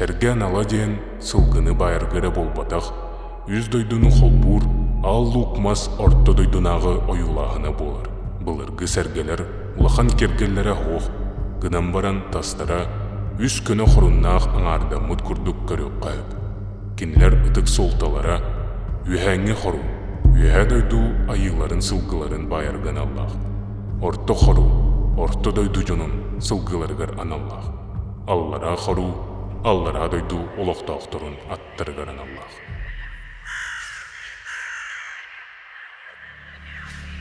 Сэргэ анала диэн сылгыны баайарга эрэ буолбатах, үс дойдуну холбуур Аал Луук Мас орто дойдунааҕы ойуулааһына буолар. Былыргы сэргэлэр улахан киэргэллэрэ суох, гынан баран тастара үс көнө хоруннаах аҥаардаммыт курдук көрүөххэ сөп. Кинилэр ытык суолталара үөһээҥҥи хору, үөһээ дойду айыыларын сылгыларын баайарга аналлаах, орто хору, орто дойду дьонун сылгыларыгар аналлаах, аллараа хору, аллараа дойду олохтоохторун аттарыгар аналлаах.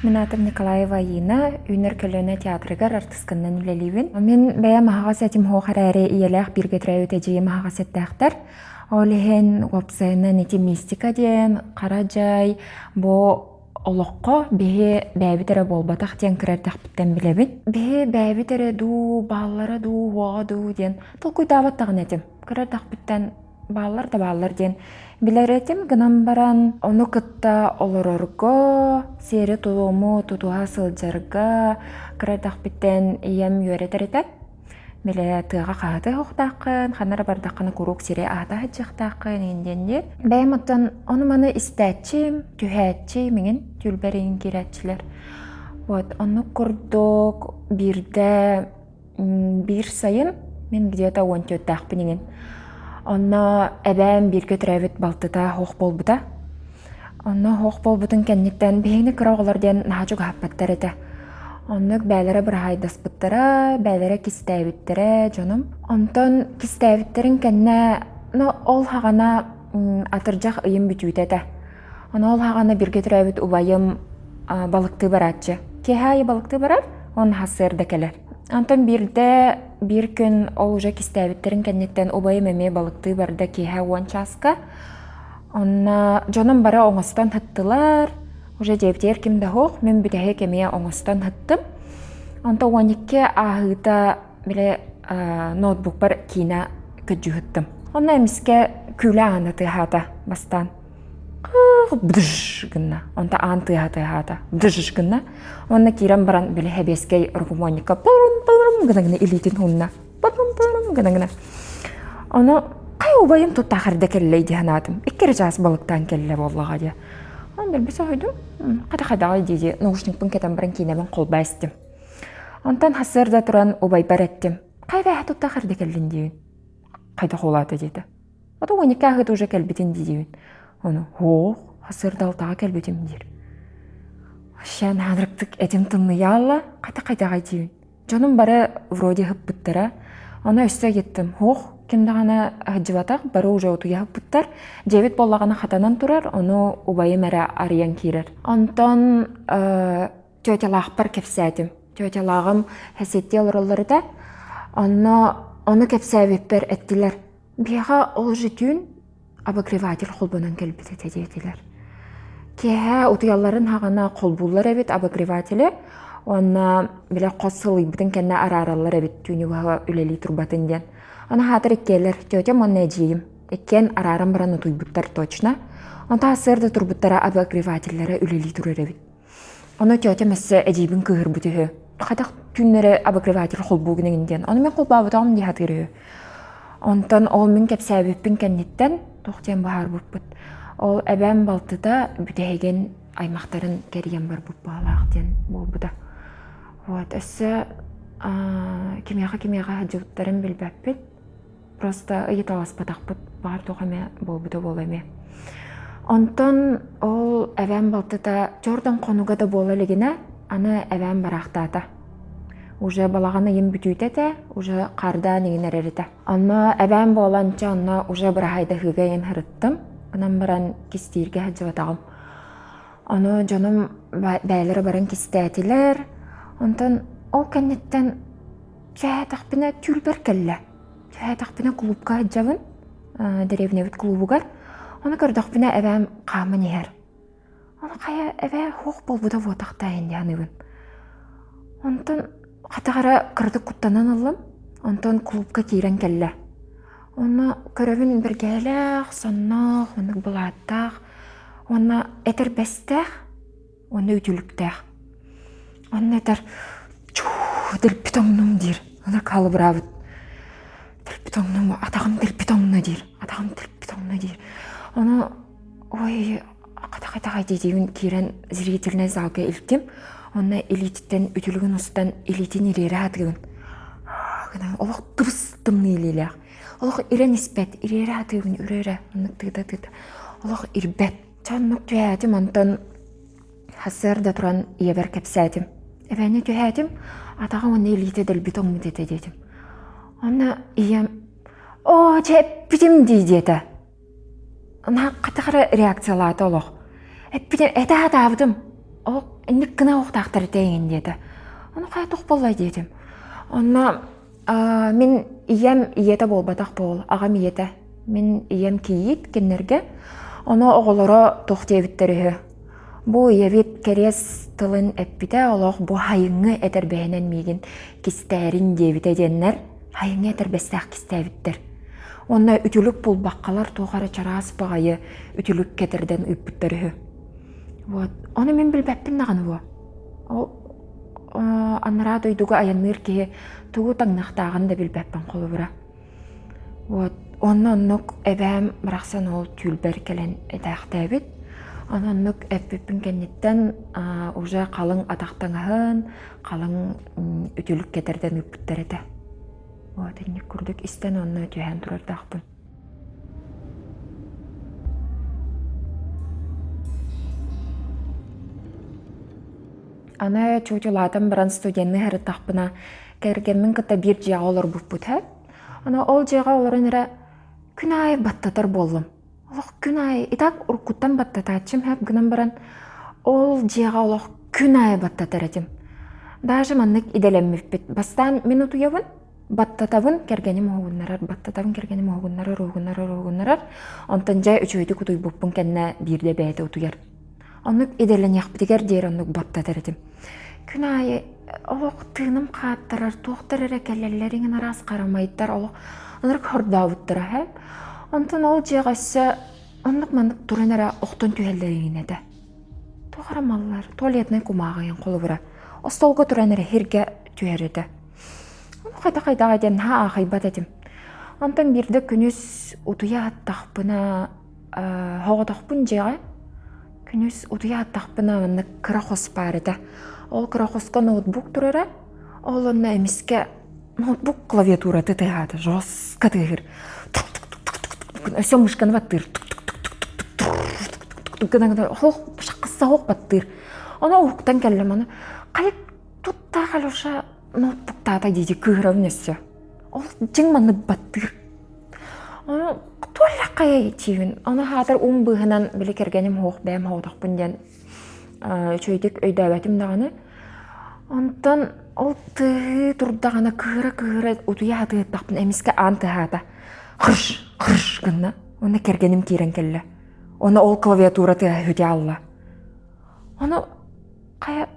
Мин аатым Николаева Айыына, Үүнэр көлүөнэ театрыгар артысканнан үлэлиибин. Мин бэйэм аһаҕас этим суох эрээри ийэлээх бииргэ төрөөбүт эдьиийим аһаҕас эттээхтэр. Ол иһин уопсайынан ити мистика диэн, хара дьай, бу олоххо биһи бэйэбит эрэ буолбатах диэн кыра эрдэхпиттэн билэбин. Биһи бэйэбит эрэ дуу, бааллара дуу, уоҕа дуу диэн толкуйдаабат даҕаны этим. Кыра эрдэхпиттэн бааллар да бааллар диэн билэр этим гынан баран ону кытта олорорго сиэри-туому тутуһа сылдьарга кыра эрдэхпиттэн ийэм үөрэтэр этэ билэ тыаҕа хаһыаты оһохтооххун ханна эрэ бардаххына куруук сири аһата сылдьыахтааххын иҥин диэн дии бэйэм оттон ону-маны истээччим түһээччим иҥин түүлбэр иҥин киирээччилэр вот оннук курдук биирдэ Биир сайын мин где-то 14-тээхпин иҥин. Онно эбээм бииргэ төрөөбүт балтыта суох буолбута. Онно суох буолбутун кэнниттэн биһигини кыра оҕолор диэн наһаа чугаһаппаттар этэ. Оннук бээлэрэ быраһаайдаспыттара, бээлэрэ кистээбиттэрэ дьонум. Онтон кистээбиттэрин кэннэ, ну ол хаҕана атырдьах ыйым бүтүүтэ этэ. Ону ол хаҕана бииргэ төрөөбүт убайым балыктыы барааччы. Киэһэ аайы балыктыы барар, уонна сарсыарда кэлэр. Онтон биирдэ биир күн ол уже кистээбиттэрин кэнниттэн убайым эмиэ балыктыы барда киэһэ 10 чааска. Онно дьонум бары оҥостон сыттылар. Уже дьиэбитигэр ким да суох, мин бүтэһик эмиэ оҥостон сыттым. Онтон 12 ааһыыта били ноутбукпар киинэ көрдьүүһүттым. Онно эмискэ күүлэ аана тыаһаата бастаан. Бдыж гынна. Онто аан тыаһа тыаһаата. Бдыж гынна. Уонна киирэн баран били хэбиэскэй рукомойникка пырым пырым гына гына илиитин уунна. Пырым пырым гына гына. Ону хай убайым туттаах эрдэ кэллэй дии санаатым. Икки эрэ чаас балыктаан кэллэ буоллаҕа дии. Онон дэлби соһуйдум. Хата хадаҕай дии-дии наушникпын кэтэн баран киинэбин холбоо истим. Онтон сарсыарда туран убайбар эттим. Хайа бээһэ туттаах эрдэ кэллин диибин. Хайдах уолаата диэтэ. Ото 12 ааһыыта уже кэлбитин диибин. Ону һоох, сарсыарда алтаҕа кэлбитим диир. Вообще наанырыктык этим тымныйаалла, хайта-хайдаҕай диибин. Дьонум бары вроде ыһыппыттара. Ону өссө ыйыттым. Һоох, ким даҕаны сылдьыбатах, бары уже утуйа ыһыппыттар. Дьиэбит буоллаҕына хатанан турар, ону убайым эрэ арыйан киирэр. Онтон тетялаахпар кэпсээтим. Тетялааҕым сэттиэ олороллор этэ. Онно ону кэпсээбиппэр эттилэр. Биһиэхэ ол же түүн обогреватель холбонон кэлбит этэ диэтилэр. Киэһэ утуйалларын хаҕана холбууллар эбит обогреватели уонна бile хос сылыйбытын кэннэ араараллар эбит түүнү быһа үлэлии турбатын диэн. Аны хаатыр иккиэлэр тетям уонна эдьиийим иккиэн арааран баран утуйбуттар точно. Онтон сарсыарда турбуттара обогревателлара үлэлии турар эбит. Ону тетям өссө эдьиийбин кыыһырбыт үһү. Хайдах түүннэри обогреватель холбуу гыныгын диэн. Ону мин холбообутаҕым дии сатыыр үһү. Онтон ол мин кэпсээбиппин кэнниттэн туох диэн быһаарбыппыт. Ол эбээм балтыта бүтэһигин аймахтарын кэрийэн барбыт баалаах диэн буолбута. Вот өссө кимиэхэ-кимиэхэ сылдьыбыттарын билбэппит. Просто ыйыталаспатахпыт баар туох эмэ буолбута буолуо эмиэ. Онтон ол эбээм балтыта чордон хонуга да буола илигинэ аны эбээм бараахтаата. Уже балаҕан ыйын бүтүүтэ этэ, уже хаардаан иҥин эрэр этэ. Онно эбээм буолан чэ онно уже быраһайдаһыыга иҥин сырыттым. Онон баран кистииргэ сылдьыбатаҕым. Ону дьонум бэйэлэрэ баран кистээтилэр. Онтон ол кэнниттэн Түһээтэхпинэ түүлбэр кэллэ. Түһээтэхпинэ кулуупка сылдьабын, дэриэбинэбит кулуубугар. Ону көрдөхпүнэ эбээм хааман иһэр. Ону хайа эбээ суох буолбута буотахтаайын дии саныыбын. Онтон хатах эрэ кыратык куттанан ыллым. Онтон кулуупка киирэн кэллэ. Онно көрөбүн бэргэһэлээх, сонноох, оннук былааттаах уонна этэрбэстээх уонна үтүлүктээх. Онно этэр чуу дэлби тоҥнум диир. Аны хаалыбыраабыт. Дэлби тоҥнум, атаҕым дэлби тоҥно диир, атаҕым дэлби тоҥно диир. Ону ой хата-хата диибин киирэн зрительнай залга илтим. Онно илиититтэн үтүлүгүн устан илиитин ириэрэ сатыыбын. Гынан олох тыбыс тымныы илиилээх. Олох ирэн испэт, ириэрэ сатыыбын, үрэ-үрэ, оннук тыыта-тыыта. Олох ирбэт. Чэ оннук түһээтим, онтон Сарсыарда туран ийэбэр кэпсээтим. Эбээни түһээтим, атаҕым уонна илиитэ дэлби тоҥмут этэ диэтим. Онно ийэм «Оо, дьэ эппитим дии» диэтэ. Наһаа хатах эрэ реакциялаата олох. Эппитим, этэ сатаабытым. Ол инник гына уохтаахтар этэ эҥин диэтэ. Ону хайа туох буолла диэтим. Онно мин ийэм ийэтэ буолбатах буол, аҕам ийэтэ. Мин ийэм кийиит кинилэргэ. Ону оҕолоро туох диэбиттэр үһү. Бу ийэбит кэриэс тылын эппитэ, олох бу хайыҥҥы этэрбэһинэн миигин кистээрин диэбитэ диэннэр, хайыҥҥы этэрбэстээх кистээбиттэр. Уонна үтүлүк булбаккалар туох эрэ чараас баҕайы үтүлүк кэтэрдэн ыыппыттар үһү. Вот. Ону мин билбэппин даҕаны буо. Ол анараа дойдуга айанныыр киһи тугу таҥныахтааҕын да билбэппин холобура. Вот онно оннук эбээм барахсан ол түүлбэр кэлэн этээхтээбит. Ону оннук эппиппин кэнниттэн уже халыҥ атах таҥаһын, халыҥ үтүлүк кэтэрдэн ыыппыттар этэ. Вот инник курдук истэн онно түһээн турардаахпын. Аны чуучулаатан баран студенныы сырыттахпына кэргэммин кытта биир дьиэҕэ олорбуппут һэ. Аны ол дьиэҕэ олорон эрэ күн аайы баттатар буоллум. Олох күн аайы и так уруккуттан баттатааччым һэп гынан баран ол дьиэҕэ олох күн аайы баттатар этим. Даже маннык идэлэммиппит. Бастаан мин утуйабын, баттатабын, кэргэним уһугуннарар, баттатабын, кэргэним уһугуннарар, уһугуннарар, уһугуннарар. Онтон дьэ үчүгэйдик утуйбуппун кэннэ биирдэ бэйэтэ утуйар. Оннук идэлэниэхпитигэр диэри оннук баттатар этим. Күн аайы олох тыыным хааттарар, туохтар эрэ кэлэллэр, иҥин араас харамайдар олох ынырык хордообуттара һэ. Онтон ол дьиэҕэ өссө оннук-маннык туран эрэ охтон түһэллэр иҥин этэ. Туох эрэ маллар, туалетнай кумааҕы иһин холобура. Остуолга туран эрэ сиргэ түһэр этэ. Хайда-хайдаҕа диэн наһаа аахайбат этим. Онтон биирдэ күнүс утуйа аттахпына Соҕотохпун дьиэҕэ күнүс утуйа аттахпына маннык кыра хос баар этэ. Ол кыра хоско ноутбук турара. Ол онно эмискэ ноутбук клавиатурата тыаһаата, жестко тыаһыыр. Өссө мышканы баттыыр. Гына-гына шаққысса баттыыр. Ону уһуктан кэллим аны хайа туттаах Алеша ноутбуктаата дии кыыһырабын өссө. Ол дьиҥ маннык баттыыр. Ону туоллаххайай диибин. Ону аһаатар уум быыһынан били кэргэним суох бэйэм соҕотохпун диэн үчүгэйдик өйдөөбөтүм даҕаны. Онтон ол тыаһыы турдаҕына кыыһыра-кыыһыра утуйа сатыырдахпына эмискэ аан тыаһаата. Хырш, хырш гынна. Уонна кэргэним киирэн кэллэ. Уонна ол клавиатура тыаһа сүтэ хаалла. Ону хайа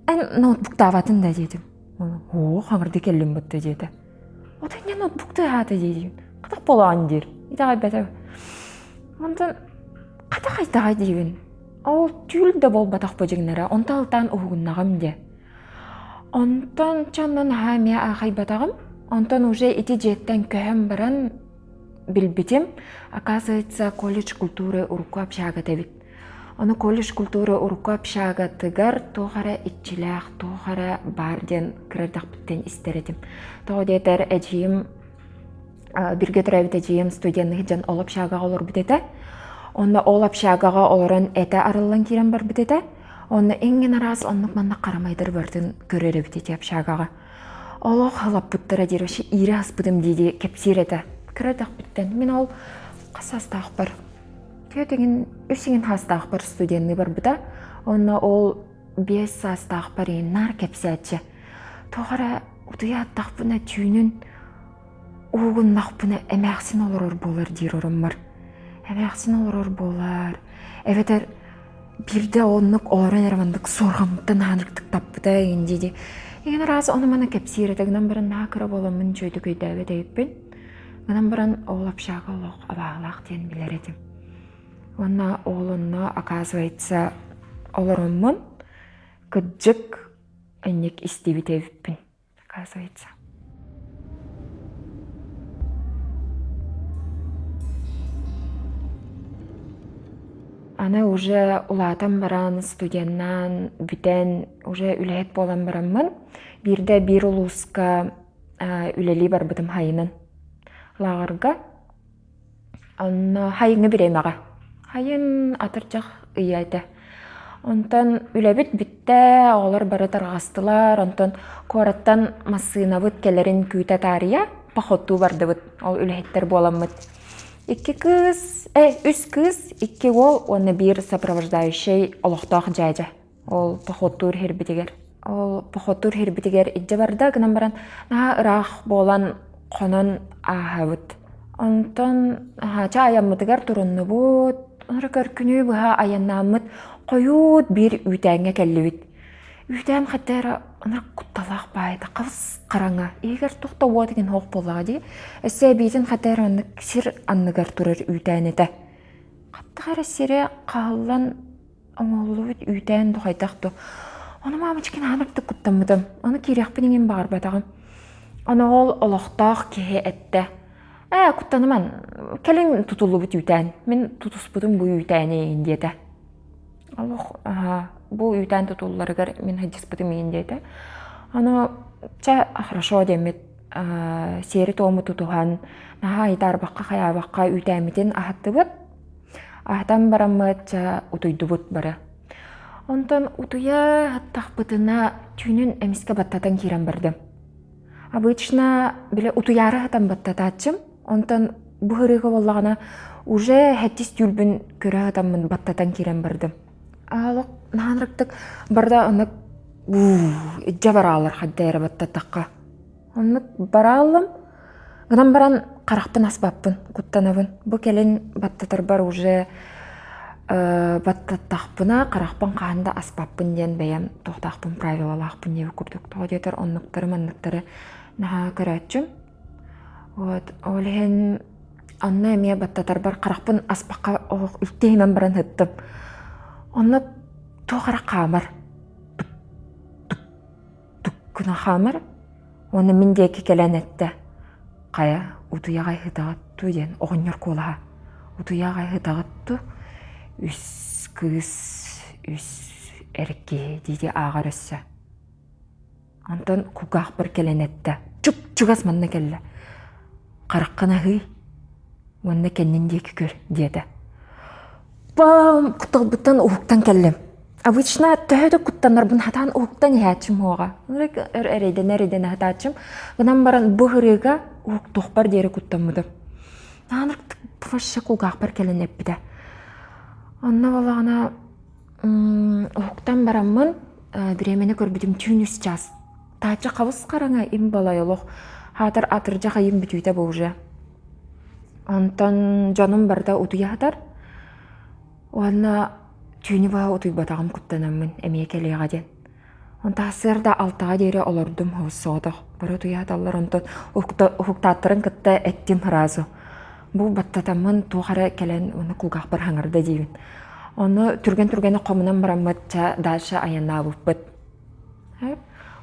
эн ноутбуктаабатын да диэтим. Оо, хаҥырды кэллим бытта диэтэ. Ото инньэ ноутбук тыаһаата диибин. Хатах болоон диир. Итэҕэйбэтэ. Онтон хата хайдаҕай диибин. Ол түүл да буолбатах бу дьиҥнэрэ. Онто алтаан уһугуннаҕым диэ. Онтон чонно наһаа эмиэ аахайбатаҕым. Онтон уже ити дьиэттэн көһөн баран билбитим. Оказывается, колледж культуры урукку общагата эбит. Ону колледж культуры урукку общагатыгар туох эрэ иччилээх, туох эрэ баар диэн кыра эрдэхпиттэн истэр этим. Тоҕо диэтэр эдьиийим бииргэ төрөөбүт эдьиийим студеннык дьон ол общагаҕа олорбут этэ. Онно ол общагаҕа олорон этэ арыллан киирэн барбыт этэ. Онно иҥҥин араас оннук-маннык харамайдар барытын көрөр эбит ити общагаҕа. Олох халаппыттара диир вообще иирэ аспытым дии-дии кэпсиир этэ. Кыра эрдэхпиттэн мин ол хас саастаахпар Түөрт иҥин, үс иҥин саастаахпар студенныы барбыта. Онно ол биэс саастаахпар иһин наар кэпсээччи. Туох эрэ утуйа аттахпына түүнүн уугуннахпына эмээхсин олорор буолар диир ороммор. Эмээхсин олорор буолар. Эбэтэр биирдэ оннук олорон эрэ маннык суорҕаммыттан аанырдык таппыта игин дии-дии. Игин араас ону-маны кэпсиир этэ гынан баран наһаа кыра буоламмын үчүгэйдик өйдөөбөт эбиппин. Гынан баран ол общага олох абааһылаах диэн билэр этим. Уонна ол онно оказывается олороммун кырдьык инник истибит эбиппин оказывается. Аны уже улаатан баран, студеннаан бүтэн, уже үлэһит буолан бараммын, биирдэ биир улууска үлэлии барбытым хайынан лааҕырга. Онно хайыҥҥы бириэмэҕэ. Хайын атырдьах ыйа этэ. Онтон үлэбит бүттэ, оҕолор бары тарҕастылар, онтон куораттан массыынабыт кэлэрин күүтэ таарыйа походтуу бардыбыт. Ол үлэһиттэр буоламмыт. Икки кыыс, үс кыыс, икки уол уонна биир сопровождающай олохтоох дьээдьэ. Ол походтуур сирбитигэр. Ол походтуур сирбитигэр илдьэ барда гынан баран наһаа ыраах буолан хонон ааһабыт. Онтон хаача айаммытыгар туруннубут. Ары көркүнүү быһа айаннааммыт хойуут биир үүтээҥҥэ кэллибит. Үүтээн хатта эрэ ынырык кутталаах баайда хабыс хараҥа иһигэр туох да уот игин суох буоллаҕа дии. Өссө эбиитин хатта эрэ оннук сир анныгар турар үүтээн этэ. Хаттах эрэ сирэ хаһыллан оҥоһуллубут үүтээн да хайдах да ону маамачкин аанырдык куттаммытым. Ону киириэхпин иҥин баҕарбатаҕым. Ону ол олохтоох киһи эттэ: «Ээ, куттаныман, кэлин тутуллубут үүтээн. Мин тутуспутум бу үүтээни эйигин» диэтэ. Олох бу үүтээн тутулларыгар мин сылдьыспытым иһин диэтэ. Ону чэ хорошо диэммит сиэри-туому тутуһан наһаа айдаарбакка хайаабакка үүтээммитин аһаттыбыт. Аһатан бараммыт чэ утуйдубут бары. Онтон утуйа сыттахпытына түүнүн эмискэ баттатан киирэн бардым. Обычно бile утуйаары сытан баттатааччым. Онтон бу ырыыга буоллаҕына уже хэттис түүлбүн көрө сытаммын баттатан киирэн бардым. Аалык наһаанырыктык барда оннук илдьэ бараалар хайда эрэ баттатахха. Оннук барааллым. Гынан баран харахпын аспаппын, куттанабын. Бу кэлин баттатарбар уже баттаттахпына харахпын хаһан да аспаппын диэн бэйэм туохтаахпын правилалаахпын диэбит курдук. Тоҕо диэтэр оннуктары-манныктары наһаа көрөөччүм. Вот ол иһин онно эмиэ баттатарбар харахпын аспакка оһох үлтү иһимэн баран сыттым. Онно туох эрэ хаамар. Тук гына хаамар. Уонна мин диэки кэлэн эттэ: «Хайа, утуйаҕай сытаҕыт дуу?» диэн оҕонньор куолаһа. «Утуйаҕай сытаҕыт дуу? Үс кыыс, үс эр киһи» дии-дии ааҕар өссө. Онтон кулгаахпар кэлэн эттэ: «Чуп-чугас манна кэллэ. Хараххын аһый уонна кэннин диэки көр» диэтэ. Пам кутталбыттан уһуктан кэллим. Обычно төһө да куттанарбын хатаан уһуктан иһээччим уоҕа. Өр эрэйдэнэ-эрэйдэнэ хатааччым. Гынан баран бу ырыыга уһуктуохпар диэри куттаммытым. Наанырык вообще кулгаахпар кэлэн эппитэ. Онно буоллаҕына уһуктан бараммын бириэмэни көрбүтүм түүн үс чаас. Таачча хабыс хараҥа им балай олох. Хаатар атырдьах ыйым бүтүүтэ бу уже. Онтон дьонум барыта утуйа сытар. Уонна түүнү быһа утуйбатаҕым куттанаммын эмиэ кэлиэҕэ диэн. Онтон сарсыарда алтаҕа диэри олордум соҕотох. Бары утуйа сыталлар онтон уһуктааттарын кытта эттим сразу. Бу баттатаммын туох эрэ кэлэн уонна кулгаахпар хаҥырда диибин. Ону түргэн-түргэнник хомунан бараммыт ча дальше айаннаабыппыт.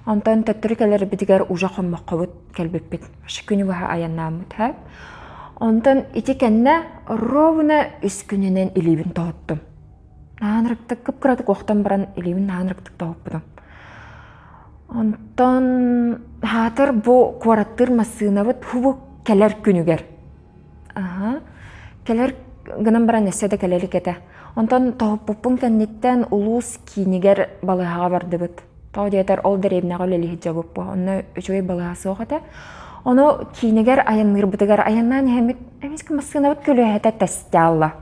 Онтон төттөрү кэлэрбитигэр уже хоммоккобут кэлбиппит. Күнү быһа айаннааммыт. Онтон ити кэннэ ровно үс күнүнэн илиибин тоһуттум. Наанырыктык кып-кыратык охтон баран илиибин наанырыктык тоһуппутум. Онтон хаатыр бу куораттыыр массыынабыт хубу кэлэр күнүгэр. Аха. Кэлэр гынан баран өссө да кэлэ илик этэ. Онтон тоһуппуппун кэнниттэн улуус киинигэр балыыһаҕа бардыбыт. Тоҕо диэтэр ол дэриэбинэҕэ үлэлии сылдьабыппыт. Онно үчүгэй балыыһа суох этэ. Ону киинигэр айанныырбытыгар айаннаан иһэммит эмискэ массыынабыт көлүөһэтэ тэстэ аалла.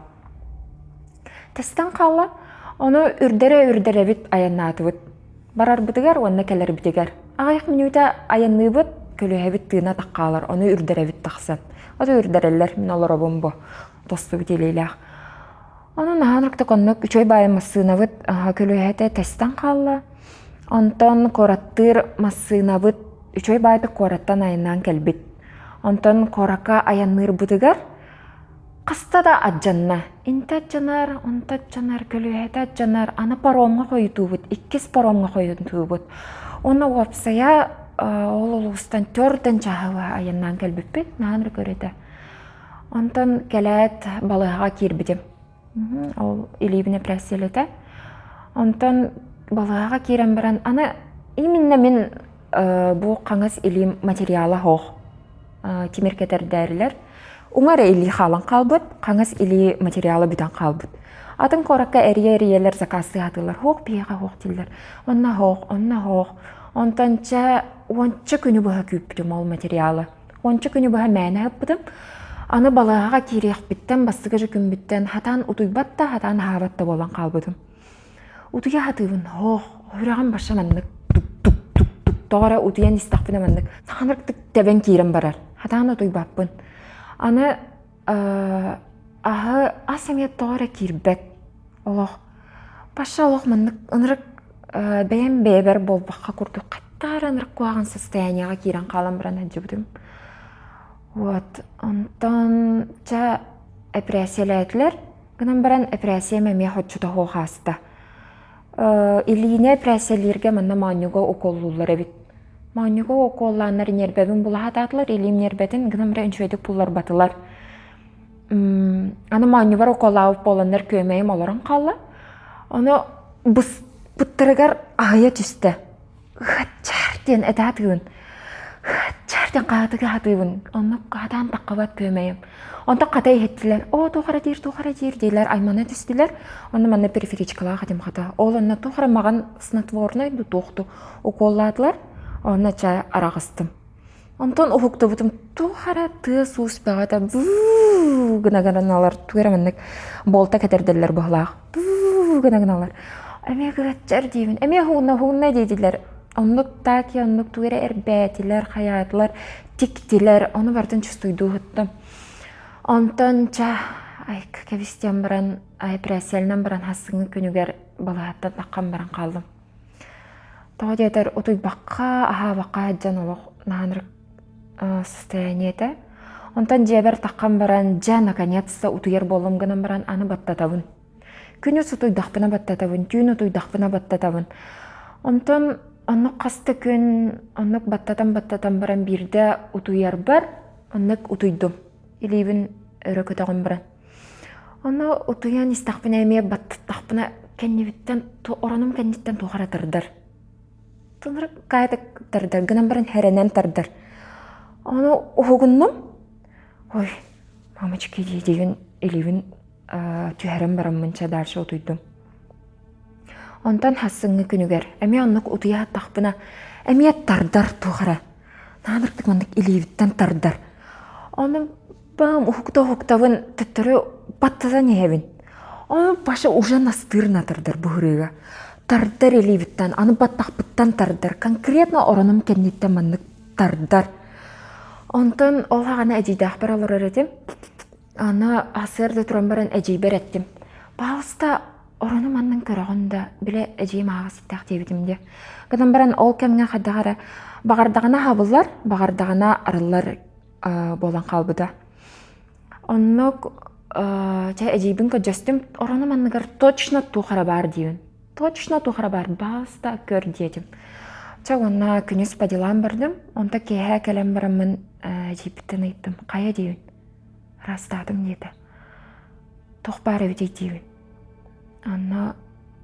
Тэстэн хаалла. Ону үрдэрэ-үрдэрэбит айаннаатыбыт. Барарбытыгар уонна кэлэрбитигэр. Аҕыйах мүнүүтэ айанныыбыт, көлүөһэбит тыына таххаалар, ону үрдэрэбит тахсан. Ото үрдэрэллэр, мин олоробун бу. Тостубут илиилээх. Ону наһаа ынырыктык оннук үчүгэй баайы массыынабыт көлүөһэтэ тэстэн хаалла. Онтон куораттыыр массыынабыт үчүгэй баайдык куораттан айаннаан кэлбит. Онтон куоракка айанныырбытыгар Хаста да алдьанна. Интэ алдьанар, онто алдьанар, көлүөһэтэ алдьанар, аны паромҥа хойутуубут, иккис паромҥа хойутуубут. Уонна уопсайа ол улуустан төрдөн чааһыга айаннаан кэлбиппит, наһаа көрүтэ. Онтон кэлээт балыыһаҕа киирбитим. Ол илиибин эпэрээссийэлэтэ. Онтон балыыһаҕа киирэн баран, аны именно мин бу хаҥас илиим материала суох. Тимир кэтэрдээрилэр. Уҥа эрэ илии хаалан хаалбыт, хаҥас илии материала бүтэн хаалбыт. Атын куоракка эрийэ-эрийэлэр заказтыы сатыыллар. Суох биһиэхэ суох дииллэр. Онно суох, онно суох. Онтон чэ уонча күнү быһа күүппүтүм ол материалы. Уонча күнү быһа мээнэ ыһыппытым. Аны балыыһаҕа киириэхпиттэн, бастакы дьэ күммүттэн хатаан утуйбат да, хатаан аһаабат да буолан хаалбытым. Утуйа сатыыбын, ох, сүрэҕим баша маннык тук-тук-тук-тук тоҕо эрэ утуйан истэхпинэ маннык саханырыктык тэбэн киирэн барар. Хатаан утуйбаппын. Аны аһы ас эмиэ тоҕо эрэ киирбэт. Олох Паша олох маннык ынырык бэйэм бэйэбэр буолбакка курдук хаттаары ынырык куһаҕан состояниеҕа киирэн хаалан баран сылдьыбытым. Вот онтон чэ эпэрээссийэлээтилэр гынан баран эпэрээссийэм эмиэ соччото суох ааста. Илиини эпэрээссийэлииргэ манна моонньуга укуоллууллар эбит. Моонньуга укуоллааннар ньиэрбэбин була сатаатылар, илиим ньиэрбэтин гынан баран үчүгэйдик булларбатылар. Аны моонньубар уколаабыт буоланнар күөмэйим олорон хаалла. Ону быспыттарыгар аһыйа түстэ. Ыһаччаар диэн этэ сатыыбын. Ыһаччаар диэн хаһытыга сатыыбын. Онно хатаан таххабат күөмэйим. Онтон хата иһиттилэр. Оо, туох эрэ диир, туох эрэ диир диилэр, аймана түстүлэр. Онно манна периферичкалаах этим хата. Ол онно туох эрэ маҕан снотворнай ду туох ду уколлаатылар. Онно чай араҕыстым. Онтон уһуктубутум туох эрэ тыас-уус бөҕөтө буу гына гыналар тугу эрэ маннык буолта кэтэрдэллэр быһыылаах буу гына гыналар эмиэ кыаччар диибин эмиэ уһугунна уһугунна диэтилэр оннук таки оннук тугу эрэ эрбээтилэр хайаатылар тиктилэр ону барытын чувствуйдуу уһуттум онтон ча айка кэбистиэн баран эпэрээссийэлэнэн баран хассыҥҥы күнүгэр балаһаттан таххан баран хааллым Тоҕо диэтэр утуйбакка, аһаабакка сылдьан олох наһаа состояние этэ. Онтон дьиэбэр таххан баран, дьэ, наконец-то утуйар буоллум гынан баран аны баттатабын. Күнүс утуйдахпына баттатабын, түүн утуйдахпына баттатабын. Онтон оннук хас да күн оннук баттатан-баттатан баран биирдэ утуйарбар оннук утуйдум. Илиибин өрө көтөҕөн баран. Ону утуйан истэхпинэ эмиэ баттаттахпына кэннибиттэн оронум кэнниттэн туох эрэ тардар. Тынырык каайдык тардар гынан баран хэрэнэн тардар. Ону уһугуннум. Ой, мамочки диигин илиибин түһэрэн бараммын чэ дальше утуйдум. Онтон хассыҥҥы күнүгэр эмиэ оннук утуйа сыттахпына эмиэ тардар туох эрэ. Наанырдык маннык илиибиттэн тардар. Ону баам уһукта-уһуктабын төттөрү баттатан иһэбин. Ону Паша уже настырно тардар быһырыыга. Тардар илиибиттэн, аны баттахпыттан тардар. Конкретно оронум кэнниттэн маннык тардар. Онтон ол аҕана эдьиийдээхпэр олорор этим. Аны сарсыарда туран баран эдьиийбэр эттим. Пожалуйста, оронум аннын көрөҕүн да, бile эдьиийим ааҕа ситтээх диэбитим диэ. Гынан баран ол кэмҥэ хайдах эрэ баҕардаҕына аһабыллар, баҕардаҕына арыллар буолан хаалбыта. Оннук чэ эдьиийбин көрдөстүм, оронум анныгар точно туох эрэ баар диибин. Точно туох эрэ баар, баста көр диэтим. Чэ уонна күнүс по делам бардым, онто киэһэ кэлэн бараммын эдьиийбиттэн ыйыттым, хайа диибин. Ыраастаатым диэтэ. Туох баар эбитий диибин. Онно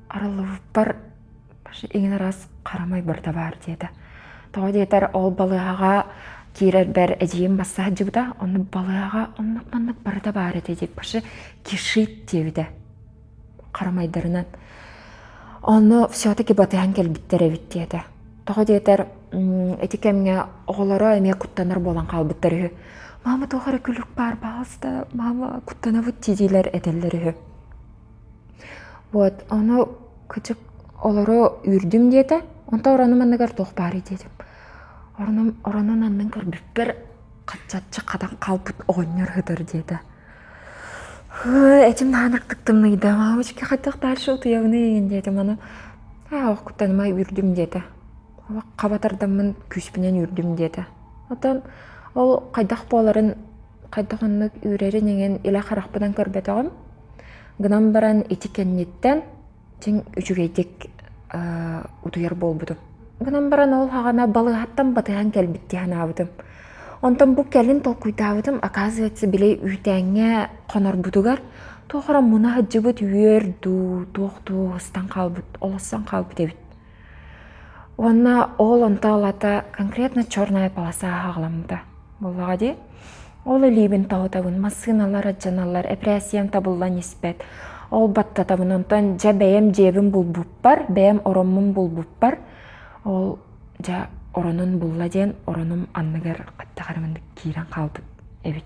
арыллыбыппар иҥин араас харамай барыта баар диэтэ. Тоҕо диэтэр ол балыыһаҕа киирэрбэр эдьиийим басса сылдьыбыта, онно балыыһаҕа оннук-маннык барыта баар этэ диэт вообще кишит диэбитэ харамайдарынан. Онно все-таки батыһан кэлбиттэр эбит диэтэ. Тоҕо диэтэр ити кэмҥэ оҕолоро эмиэ куттанар буолан хаалбыттар үһү. Мама туох эрэ күлүк баар баҕаста, мама куттанабыт дии-диилэр этэллэр үһү. Вот, ону кычык олору үүрдүм диэтэ. Онтон оронум анныгар туох баарый диэтим. Оронум оронун аннын көрбүппэр хаччаччы хатан хаалбыт оҕонньор сытар диэтэ. Этим наанактык тымныйда. Мамочка хайдах дальше утуйабыный игин диэтим. Аны аа ох куттаныма үүрдүм диэтэ. Хаба тардаммын күүспүнэн үүрдүм диэтэ. Оттон ол хайдах буоларын хайдах оннук үүрэрин иҥин илэ харахпынан көрбөтөҕүм. Гынан баран ити кэнниттэн дьиҥ үчүгэйдик утуйар буолбутум. Гынан баран ол саҕана балыыһаттан батыһан кэлбит дии санаабытым. Онтон бу кэлин толкуйдаабытым, оказывается, били үүтээҥҥэ хонорбутугар Туох эрэ муна сылдьыбыт үөр дуу, туох дуу ыстан хаалбыт, олоссон хаалбыт эбит. Уонна ол онто ылата конкретно черная полоса аҕаламмыта буоллаҕа дии. Ол илиибин тоһутабын, массыыналар алдьаналлар, эпэрээссийэм табыллан испэт. Ол баттатабын, онтон дьэ бэйэм дьиэбин булбуппар, бэйэм ороммун булбуппар, ол дьэ оронун булла диэн оронум анныгар хаттах эрэ маннык киирэн хаалбыт эбит.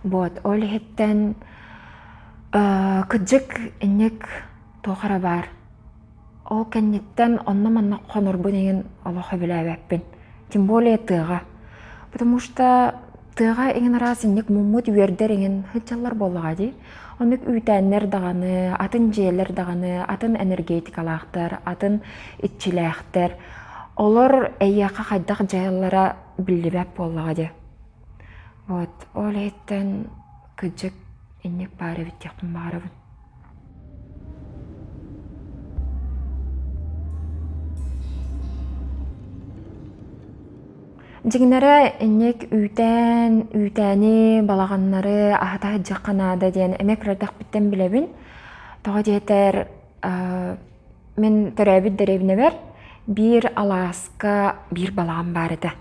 Вот, ол иһиттэн кырдьык инник туох эрэ баар. Ол кэнниттэн онно-манна хонорбун иһин олох сөбүлээбэппин. Тем более тыаҕа. Потому что тыаҕа иҥин араас инник муммут үөрдэр иҥин сылдьаллар буоллаҕа дии. Оннук үүтээннэр даҕаны, атын дьиэлэр даҕаны, атын энергетикалаахтар, атын иччилээхтэр. Олор эйиэхэ хайдах дьайаллара биллибэт буоллаҕа дии. Вот, ол иһиттэн кырдьык инник баар эбит диэхпин баҕарабын. Дьиҥнэрэ инник үүтээн, үүтээни, балаҕаннары аһата сылдьыахха наада диэн эмиэ кыра эрдэхпиттэн билэбин. Тоҕо диэтэр, мин төрөөбүт дэриэбинэбэр биир алааска биир балаҕан баар этэ.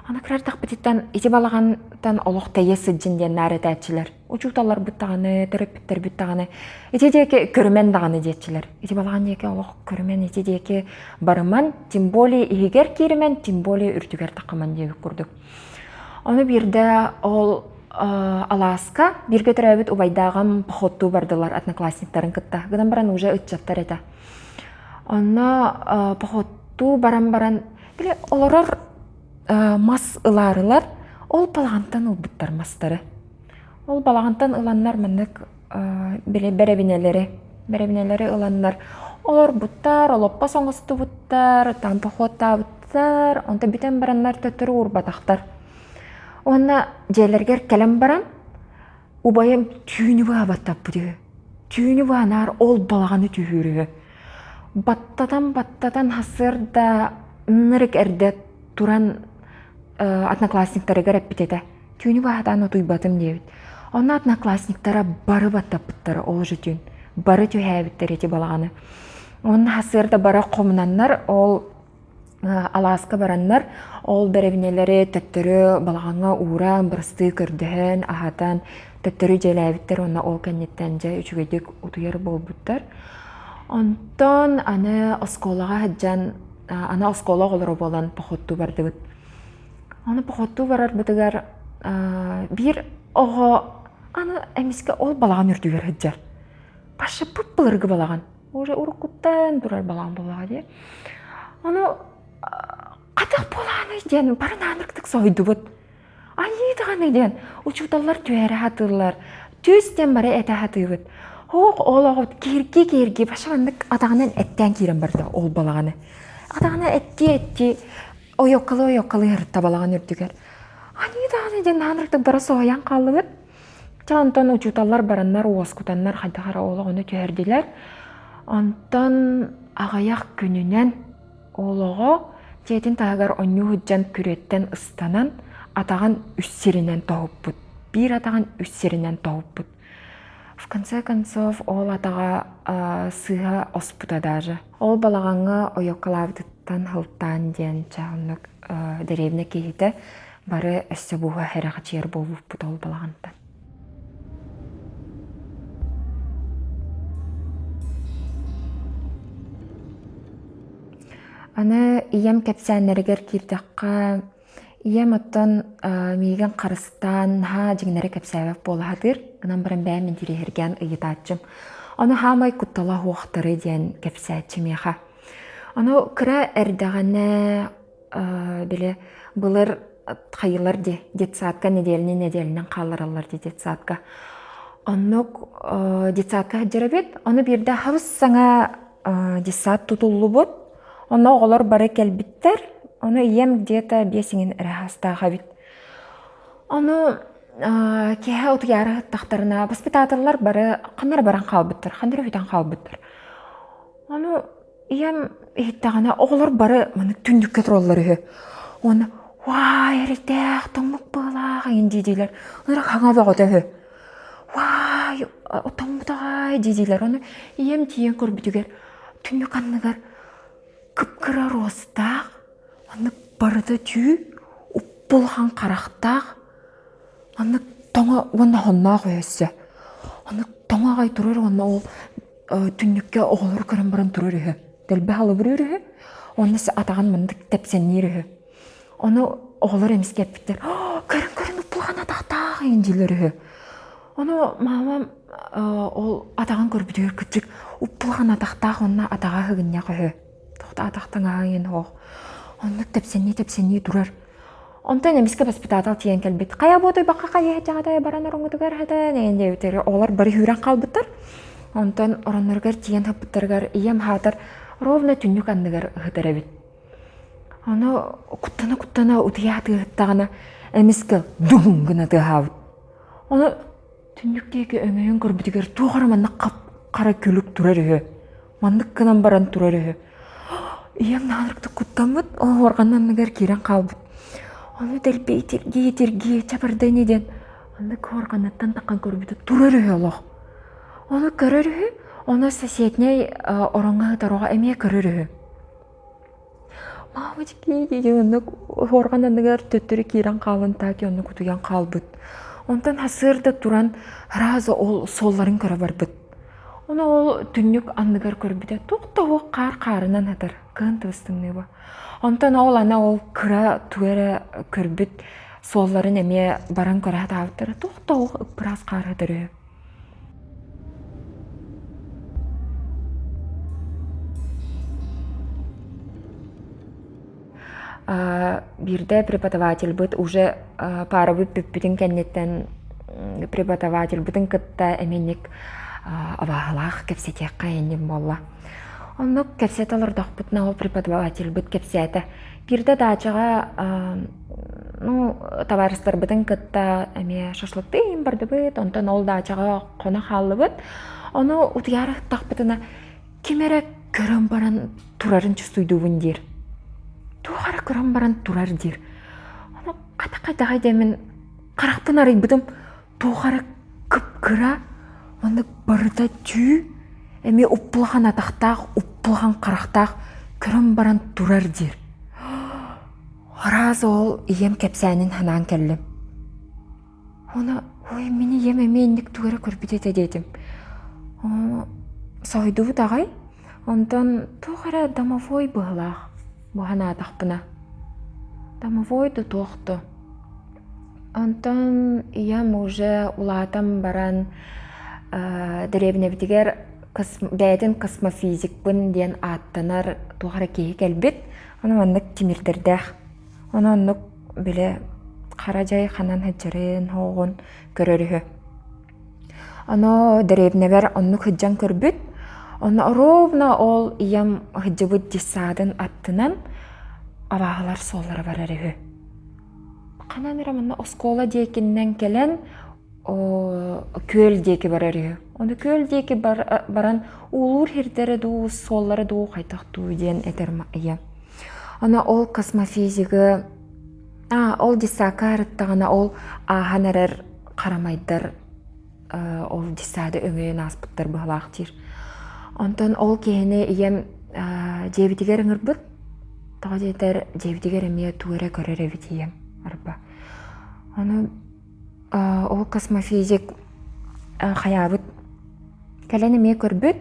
Аны кыра эрдэхпититтэн ити балаҕантан олох тэйэ сылдьын диэн наар этээччилэр. Учууталларбыт даҕаны, төрөппүттэрбит даҕаны ити диэки көрүмэн даҕаны диэччилэр. Ити балаҕан диэки олох көрүмэн, ити диэки барыман, тем более иһигэр кииримэн, тем более үрдүгэр таххаман диэбит курдук. Ону биирдэ ол алааска бииргэ төрөөбүт убайдааҕым походтуу бардылар одноклассниктарын кытта. Гынан баран уже ыччаттар этэ. Онно походтуу баран баран били олорор мас ылаарылар, ол балаҕантан ылбыттар мастары. Ол балаҕантан ыланнар маннык били бэрэбинэлэри, бэрэбинэлэри ыланнар олорбуттар, олоппос оҥостубуттар, там походтаабыттар, онтон бүтэн бараннар төттөрү уурбатахтар. Уонна дьиэлэригэр кэлэн баран убайым түүнү быһа баттаппыт үһү. Түүнү быһа наар ол балаҕаны түһүүр үһү. Баттатан-баттатан сарсыарда ынырык эрдэ туран одноклассниктарыгар эппит этэ. Түүнү баһатаан утуйбатым диэбит. Онно одноклассниктара бары баттаппыттара ол же түүн. Бары түһээбиттэр ити балаҕаны. Онно сарсыарда бары хомунаннар ол алааска бараннар ол бэрэбинэлэри төттөрү балаҕаҥҥа ууран, бырастыы көрдөһөн, аһатан төттөрү дьиэлээбиттэр уонна ол кэнниттэн дьэ үчүгэйдик утуйар буолбуттар. Онтон аны оскуолаҕа сылдьан аны оскуола оҕолоро буолан походтуу бардыбыт. Аны походтуу барарбытыгар биир оҕо аны эмискэ ол балаҕан үрдүгэр сылдьар. Паша бып-былыргы балаҕан. Уже уруккуттан турар балаҕан буоллаҕа дии. Ону хатах буолааный диэн бары наанырыктык соһуйдубут. Аньыы даҕаны диэн учууталлар түһэрэ сатыыллар. Түс диэн бары этэ сатыыбыт. Һоох ол оҕобут кииргии-кииргии баша маннык атаҕынан эттээн киирэн барда ол балаҕаны. Атаҕынан эттии-эттии ойуоккалыы-ойуоккалыы сырытта балаҕан үрдүгэр. Аньыы даҕаны диэн наанырыктык бары соһуйан хааллыбыт. Чэ онтон учууталлар бараннар уоскутаннар хайдах эрэ ол оҕону түһэрдилэр. Онтон аҕыйах күнүнэн ол оҕо дьиэтин таһыгар онньуу сылдьан күрүөттэн ыстанан атаҕын үс сиринэн тоһуппут. Биир атаҕын үс сиринэн тоһуппут. В конце концов ол атаҕа сыыһа оспута даже. Ол балаҕаҥҥа ойуоккалаабытыттан һылтаан диэн чэ оннук дэриэбинэ киһитэ бары өссө буһа эрэхичийэр буолбуппут ол балаҕантан. Аны ийэм кэпсээннэригэр киирдэххэ, ийэм оттон миигин харыстаан наһаа дьиҥнэри кэпсээбэт буола сатыыр. Гынан баран бэйэм интириэһиргээн ыйытааччым. Ону хаамай куттала суохтары диэн кэпсээччи миэхэ. Ону кыра эрдэҕинэ били былыр хайылар дии детсадка нэдиэлэни нэдиэлэнэн хааллараллар дии детсадка. Оннук детсадка сылдьар эбит. Ону биирдэ хабыс саҥа детсад тутуллубут. Онно оҕолор бары кэлбиттэр. Ону ийэм где-то биэс иҥин эрэ саастаах эбит. Ону киэһэ утуйаары сыттахтарына воспитателлар бары ханна эрэ баран хаалбыттар, ханна эрэ бүтэн хаалбыттар. Ону Ийэм иһиттэҕинэ оҕолор бары маннык түннүккэ тураллар үһү. Уонна «Уай, эрэйдээх, тоҥмут быһыылаах» эҥин дии-диилэр. Ынырык хаҥа бөҕөтө үһү. Уай, отоммутаҕай дии-диилэр. Ону ийэм тиийэн көрбүтүгэр түннүк анныгар кып-кыра руостаах, маннык барыта түү, уппулахан харахтаах, маннык тоҥо уонна хонноох өһөссө. Оннук тоҥо аҕай турар уонна ол түннүккэ оҕолору көрөн баран турар үһү. Дэлби халыбырыыр үһү. Уонна атаҕын маннык тэпсэнниир үһү. Ону оҕолор эмискэ эппиттэр, көрөн-көрөн уппулахан атахтаах эҥин дииллэр үһү. Ону маамам ол атаҕын көрбүтүгэр кырдьык уппулахан атахтаах уонна атаҕа ыһыгынньах үһү. Тоҕо атах таҥаһа эҥин суох. Оннук тэпсэннии-тэпсэннии турар. Онтон эмискэ баспытаатал тиийэн кэлбит. Хайа буотуйбакка хайыһа баран ороҥҥутугар хатан эҥин диэбиттэр. Оҕолор бары сүүрэн хаалбыттар. Онтон оронноругар тиийэн хаппыттарыгар ийэм хаатар ровно түннүк анныгар ыһытар эбит. Ону куттана-куттана утуйа атыыһыттаҕына эмискэ дугун гына тыаһаабыт. Ону түннүк диэки өҥөйөн көрбүтүгэр туох эрэ маннык хап-хара күлүк турар үһү. Маннык гынан баран турар үһү. Ийэм наанырыктык куттаммыт, уорҕанын анныгар киирэн хаалбыт. Ону дэлби итиргии-итиргии чабарда ини диэн маннык уорҕаныттан таххан көрбүтэ турар үһү олох. Ону көрөр үһү, ону соседнай ороҥҥо сытар оҕо эмиэ көрөр үһү. Мамочки диэн оннук уорҕан анныгар төттөрү киирэн хаалан таки оннук утуйан хаалбыт. Онтон сарсыарда туран сразу ол суолларын көрө барбыт. Ону ол түннүк анныгар көрбүтэ туох да суох хаар хаарынан сытар, кыһын тыбыс тымныыба. Онтон ол аны ол кыра тугу эрэ көрбүт суолларын эмиэ баран көрө сатаабыттара туох да суох ыппыраас хаар сытар үһү. Биирдэ преподавательбыт уже парабыт бүппүтүн кэнниттэн преподавательбытын кытта эминник абааһылаах кэпсэтиэххэ иннин буолла. Оннук кэпсэтэ олордохпутуна ол преподавательбыт кэпсээтэ. Биирдэ даачаҕа ну, табаарыстарбытын кытта эмиэ шашлыктыы бардыбыт, онтон ол даачаҕа хоно хааллыбыт. Ону утуйаары ыттахпытына ким эрэ көрөн баран турарын чувствуйдуубун диир. Туох эрэ көрөн баран турар диир. Ону хата хайдаҕай диэммин харахпын арыйбытым туох эрэ кып-кыра маннык барыта түү эмиэ уппулахан атахтаах, уппулахан харахтаах көрөн баран турар диир. Араас ол ийэм кэпсээнин санаан кэллим. Ону ой мин ийэм эмиэ инник тугу эрэ көрбүт этэ диэтим. Соһуйдубут аҕай. Онтон туох эрэ домовой быһыылаах бу санаатахпына. Домовой да туох да. Онтон ийэм уже улаатан баран дэриэбинэбитигэр бэйэтин космофизикпын диэн ааттанар туох эрэ киһи кэлбит. Ону маннык тимирдэрдээх. Ону оннук били хара дьай ханан сылдьарын, оҕун көрөр үһү. Ону дэриэбинэбэр оннук сылдьан көрбүт. Ону ровно ол ийэм сылдьыбыт детсадын аттынан абааһылар суоллара барар үһү. Ханан эрэ манна оскуола диэкинэн кэлэн күөл диэки барар үһү. Ону күөл диэки баран уулуур сирдэрэ дуу, суоллара дуу хайдах дуу диэн этэр ийэм. Аны ол космофизигы ол детсадка арыттаҕына ол ааһан эрэр харамайдар ол детсады өҥөйөн ааспыттар быһалаах диир. Онтон ол киһини ийэм дьиэбитигэр ыҥырбыт. Тоҕо диэтэр дьиэбитигэр эмиэ тугу эрэ көрөр эбит ийэм арба. Ону ол космофизик хайаабыт кэлэн эмиэ көрбүт.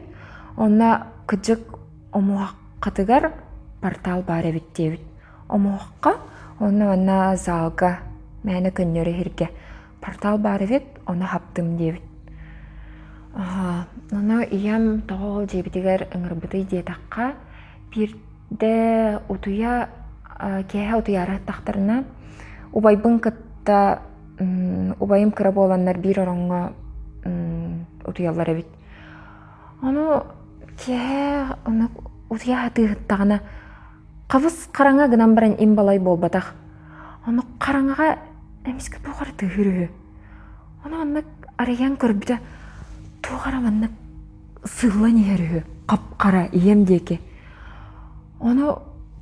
Онно кыдьык омуоххатыгар портал баар эбит диэбит. Омуохха онно манна залга мээнэ көннөрү иһиргэ портал баар эбит, ону хаптым диэбит. Ону ийэм тоҕо ол дьиэбитигэр ыҥырбытый диэтэххэ, биирдэ утуйа киэһэ утуйаары аттахтарына убайбын кытта убайым кыра буоланнар биир ороҥҥо утуйаллар эбит. Ону киэһэ ону утуйа сатыыһыттаҕына хабыс хараҥа гынан баран им балай буолбатах. Ону хараҥаҕа эмискэ туох эрэ тыаһыыр үһү. Ону маннык арыйан көрбүтэ туох эрэ маннык сыыллан иһэр үһү хап-хара ийэм диэки. Ону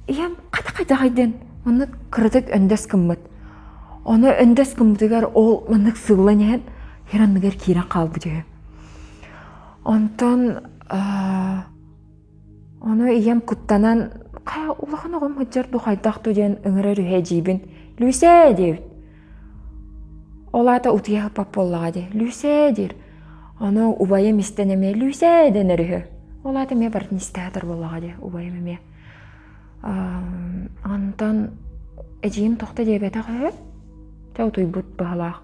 ийэм хата-хайдаҕай диэн маннык кыратык өндөс гыммыт. Ону өндөс гыммытыгар ол маннык сыыллан иһэн. Хир анныгар киирэн хаалбыт үһү. Онтон ону ийэм куттанан хайа улахан оҕом сылдьар дуу хайдах дуу диэн ыҥырар үһү эдьиийбин. Лүүсээ диэбит. Ол аата утуйа сыппат буоллаҕа дии. Лүүсээ диир. Ону убайым истэн эмиэ Лүүсээ дэнэр үһү. Ол аата эмиэ барытын истэ сытар буоллаҕа дии убайым эмиэ. Онтон эдьиийим тохто диэбэтэх үһү. Чэ утуйбут быһалаах.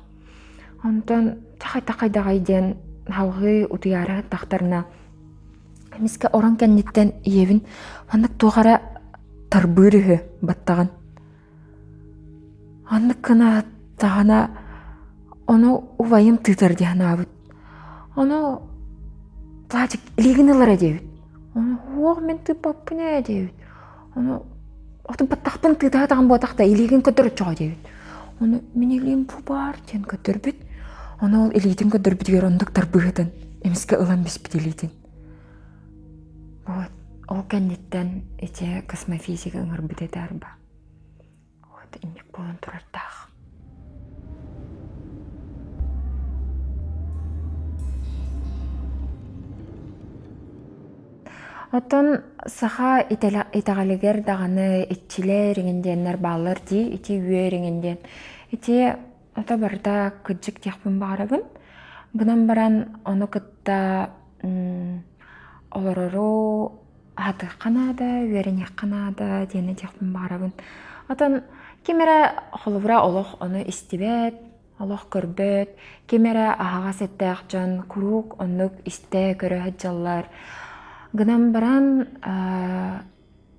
Онтон чэ хайдах хайдаҕай диэн салҕыы утуйаары сыттахтарына эмискэ орон кэнниттэн ийэбин маннык туох эрэ тарбыыр үһү баттаҕын. Оннук гына даҕаны ону убайым тыытар дии санаабыт. Ону Владик илиигин ылара диэбит. Ону суох мин тыыппаппын ээ диэбит. Ону отун баттахпын тыытаатаҕым буотах да илиигин көрдөр оччоҕо диэбит. Ону мин илиим бу баар диэн көрдөрбүт. Ону ол илиитин көрдөрбүтүгэр оннук тарбыыһытын эмискэ ылан биспит илиитин. Вот ол кэнниттэн ити космофизика ыҥырбыт этэ арба. Вот инник буолан турардаах. Оттон саха итэҕэлигэр даҕаны иччилэр иҥин диэннэр бааллар дии, ити үөр иҥин диэн. Ити ото барыта кырдьык диэхпин баҕарабын. Гынан баран ону кытта олорору аһатыахха наада, үөрэниэххэ наада диэн этиэхпин баҕарабын. Оттон ким эрэ холобура олох ону истибэт, олох көрбөт, ким эрэ аһаҕас эттээх дьон куруук оннук истэ, көрө сылдьаллар. Гынан баран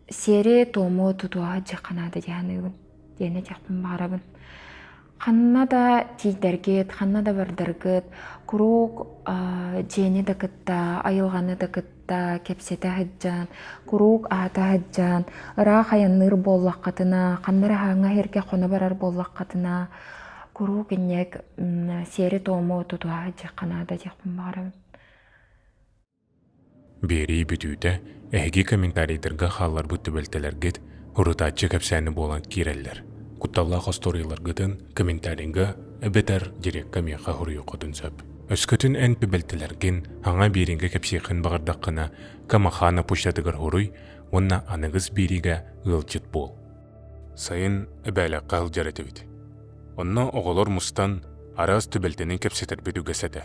сиэри-туому тутуһа сылдьыахха наада дии саныыбын диэн этиэхпин баҕарабын. Ханна да тиийдэргит, ханна да бардаргыт, куруук дьиэни да кытта, айылҕаны да кытта кэпсэтэ сылдьан, куруук аһата сылдьан, ыраах айанныыр буоллаххытына, ханна эрэ хаһааҥҥа сиргэ хоно барар буоллаххытына, куруук инньэк сиэри-туому тутуһа сылдьыахха наада диэхпин баҕарабын. Биэрии бүтүүтэ эһиги комментарийдарга хаалларбыт түбэлтэлэргит урутааччы кэпсээни буолан киирэллэр. Кутталлаах остуоруйаларгытын комментарийга эбэтэр дирекка миэхэ суруйуоххутун сөп. Өскөтүн эн түбэлтэлэргин аҥа биэриигэ кэпсиэххин баҕардаххына, Камахана почтатыгар суруй уонна аныгыс биэриигэ ыалдьыт буол. Сайын Эбээлэххэ сылдьар этибит. Онно оҕолор мустан араас түбэлтэни кэпсэтэрбит үгэс этэ.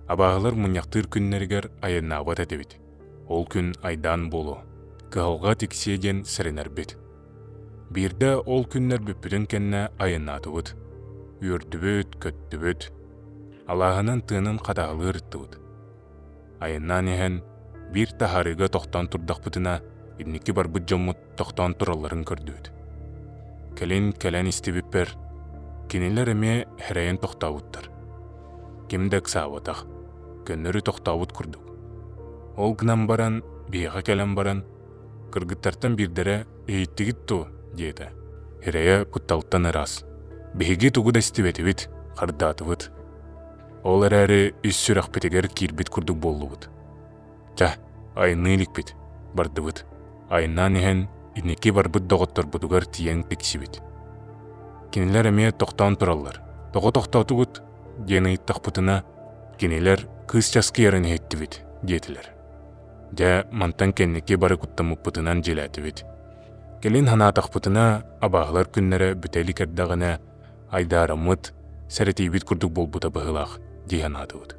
Абааһылар мунньахтыыр күннэригэр айаннаабат этибит. Ол күн айдаан буолуо, кыһалҕа тиксиэ диэн сэрэнэрбит. Биирдэ ол күннэр бүппүтүн кэннэ айаннаатыбыт. Үөрдүбүт, көттүбүт. Алааһынан тыанын хатаһалыы ырыттыбыт. Айаннаан иһэн биир таһаарыыга тохтоон турдахпытына, инники барбыт дьоммут тохтоон туралларын көрдүбүт. Кэлин кэлэн истибиппэр, кинилэр эмиэ эрэйэн тохтообуттар. Ким да ыксаабатах, көннөрү тохтообут курдук. Ол гынан баран, биһиэхэ кэлэн баран, кыргыттартан биирдэрэ «Иһиттигит дуо?» диэтэ. Эрэйэ кутталтан ыраас. Биһиги тугу да истибэтибит, хардаатыбыт. Ол эрээри ис сүрэхпитигэр киирбит курдук буоллубут. Чэ, айанныы иликпит, бардыбыт. Айаннаан иһэн инники барбыт доҕотторбутугар тиийэн тиксибит. Кинилэр эмиэ тохтоон тураллар. Тоҕо тохтоотугут? диэн ыйыттахпытына, кинилэр кыыс часкыйарын иһиттибит диэтилэр. Дьэ, мантан кэнники бары куттаммыппытынан дьиэлээтибит. Кэлин санаатахпытына, абааһылар күннэрэ бүтэ илик эрдэҕинэ, айдаараммыт, сэрэтийбит курдук буолбута быһыылаах дии санаатыбыт.